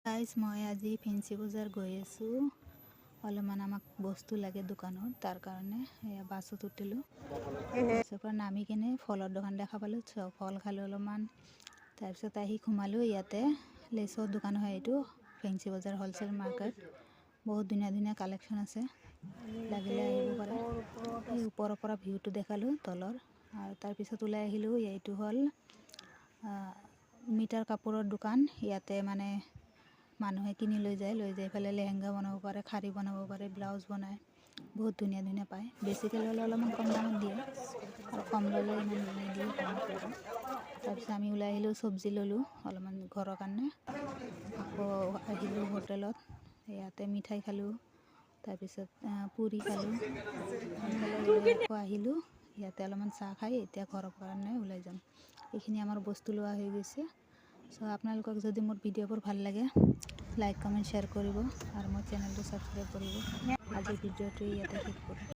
Guys, মই আজি fancy বজাৰ গৈ আছোঁ। অলপমান আমাক বস্তু লাগে দোকানত, তাৰ কাৰণে এয়া বাছত উঠিলোঁ। বাছৰ পৰা নামি কিনে ফলৰ দোকান দেখা পালোঁ, ফল খালোঁ অলপমান। তাৰপিছত আহি সোমালোঁ ইয়াতে। লেচৰ দোকান হয় এইটো, ফেঞ্চি বজাৰ হ'লচেল মাৰ্কেট। বহুত ধুনীয়া ধুনীয়া কালেকশ্যন আছে, লাগিলে আহিব পাৰে। এই ওপৰৰ পৰা ভিউটো দেখালোঁ তলৰ। আৰু তাৰপিছত ওলাই আহিলোঁ। এইটো হ'ল মিটাৰ কাপোৰৰ দোকান। ইয়াতে মানে মানুহে কিনি লৈ যায়, লৈ যাই পেলাই লেহেংগা বনাব পাৰে, শাৰী বনাব পাৰে, ব্লাউজ বনায়। বহুত ধুনীয়া ধুনীয়া পায়। বেছিকৈ ল'লে অলপমান কম দামত দিয়ে আৰু কম ল'লে ইমান নিদিয়ে কমত আৰু। তাৰপিছত আমি ওলাই আহিলোঁ, চব্জি ল'লোঁ অলপমান ঘৰৰ কাৰণে। আকৌ আহিলোঁ হোটেলত, ইয়াতে মিঠাই খালোঁ, তাৰপিছত পুৰি খালোঁ। আকৌ আহিলোঁ ইয়াতে অলপমান চাহ খাই এতিয়া ঘৰৰ কাৰণে ওলাই যাম। এইখিনি আমাৰ বস্তু লোৱা হৈ গৈছে। চ' আপোনালোকক যদি মোৰ ভিডিঅ'বোৰ ভাল লাগে, লাইক, কমেণ্ট, শ্বেয়াৰ কৰিব আৰু মোৰ চেনেলটো ছাবস্ক্ৰাইব কৰিব। আজিৰ ভিডিঅ'টো ইয়াতে শেষ কৰোঁ।